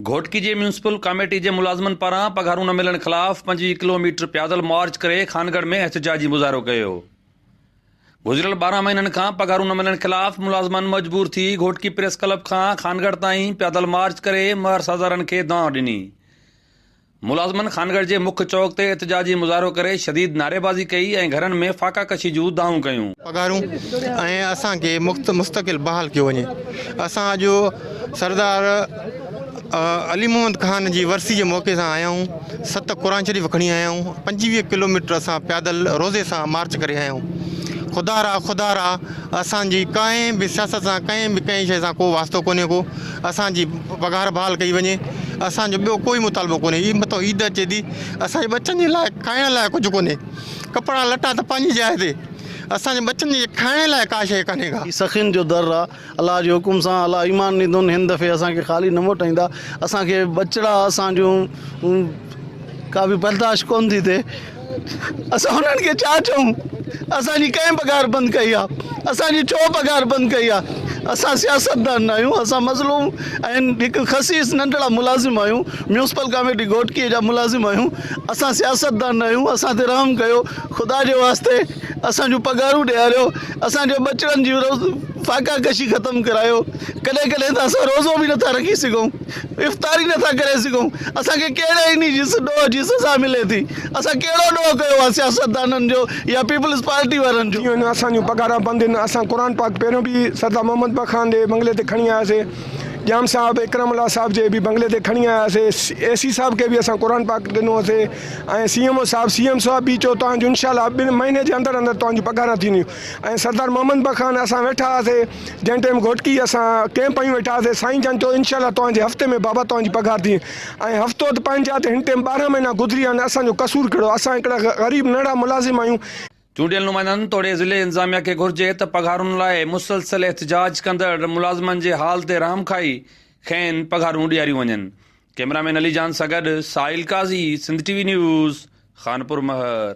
گهوٽڪي جي municipal committee جي ملازمن پاران پگهارون نه ملڻ خلاف 25 ڪلو ميٽر پيادل مارچ ڪري خانڳڙهه ۾ احتجاجي مظاهرو ڪيو. گذريل 12 مهينن کان پگهارون نه ملڻ خلاف ملازمن مجبور ٿي گهوٽڪي پريس ڪلب کان خانڳڙهه تائين پيادل مارچ ڪري مهر سازارن کي دانهن ڏني. ملازمن خانڳڙهه جي مک چوڪ تي احتجاجي مظاهرو ڪري شديد نعريبازي ڪئي ۽ گهرن ۾ فاقا ڪشي جون دانهون ڪيون. پگهارون ۽ اسان کي مفت مستقل بحال ڪيو وڃي. اسان اڄ سردار علي محمد خان جي ورسي جي موقعي سان آيا آهيون. ست قرآن شريف کڻي آيا آهيون. 25 ڪلوميٽر اسان پيادل روزي سان مارچ ڪري آيا آهيون. خدا را خدا را اسان جي ڪنهن به سياست سان ڪنهن به ڪنهن شيء سان ڪو واسطو ڪونهي ڪو. اسان جي پگهار بحال ڪئي وڃي اسان جو ٻيو ڪوئي مطالبو ڪونهي هي مٿو عيد اچي ٿي اسان جي ٻچن جي لاء کائڻ لاء ڪجهه ڪونهي ڪپڙا لٽا ته پنهنجي جاء تي اسان جي ٻچن جي کائڻ لاء ڪا شيء ڪانهي ڪا. هي سخين جو در آ الله جي حڪم سان الله ايمان ڏيندون هن دفعي اسان کي خالي نه موٽائيندا اسان کي ٻچڙا اسان جون ڪا به برداشت ڪون ٿي ٿئي اسان انهن کي ڇا چئون اسان جي ڪنهن پگهار بند ڪئي آ اسان جي ڇو پگهار بند ڪئي آ اسان سياستدان نه آهيون اسان مظلوم ۽ هڪ خسيس ننڍڙا ملازم آهيون ميونسپل ڪاميٽي گهوٽڪي جا ملازم آهيون اسان سياستدان نه آهيون اسان تي رحم ڪيو خدا جي واسطي اسان جون پگهارون ڏياريو اسان جي ٻچڙن جي روز فاقا ڪشي ختم ڪرايو ڪڏهن ڪڏهن ته اسان روزو به نٿا رکي سگهون افطاري نٿا ڪري سگهون اسان کي ڪهڙي انهي جي ڏوهه جي سزا ملي ٿي اسان ڪهڙو ڏوهه ڪيو آهي سياستدانن جو يا پيپلز پارٽي وارن جو. ٿي وڃن اسان جون پگهاران بند آهن اسان قرآن پاڪ پهريون به سردار محمد بخش خان جي بنگلي تي کڻي آياسي ڄام صاحب اڪرام الله صاحب جي به بنگلي تي کڻي آياسي اي سي صاحب کي به اسان قرآن پاڪ ڏنو هوسي ۽ سي ايم او صاحب سي ايم صاحب به چيو توهان جون انشاء الله ٻن مهيني جي اندر اندر توهان جون پگهاران ٿينديون ۽ سردار محمد بخش خان اسان ويٺا هئاسي جنهن ٽيم گهوٽڪي اسان ڪئمپ هنيون ويٺا هئاسي سائين جن چيو انشاء الله توهان جي هفتي ۾ بابا توهان جي پگهار ٿي ۽ هفتو ته پنهنجا ته هن ٽيم 12 مهينا گذري ويا آهن اسان جو قصور ڪهڙو اسان هڪڙا غريب ننڍڙا ملازم آهيون. چونڊيل نمائندن توڙي ضلعي انتظاميا کي گهرجي ته پگهارن لاء مسلسل احتجاج ڪندڙ ملازمن جي حال تي رحم کائي کين پگهارون ڏياريون وڃن. ڪئميرا مين علي جان سان گڏ Sahil Qazi, Sindh T V news, Khanpur Mahar.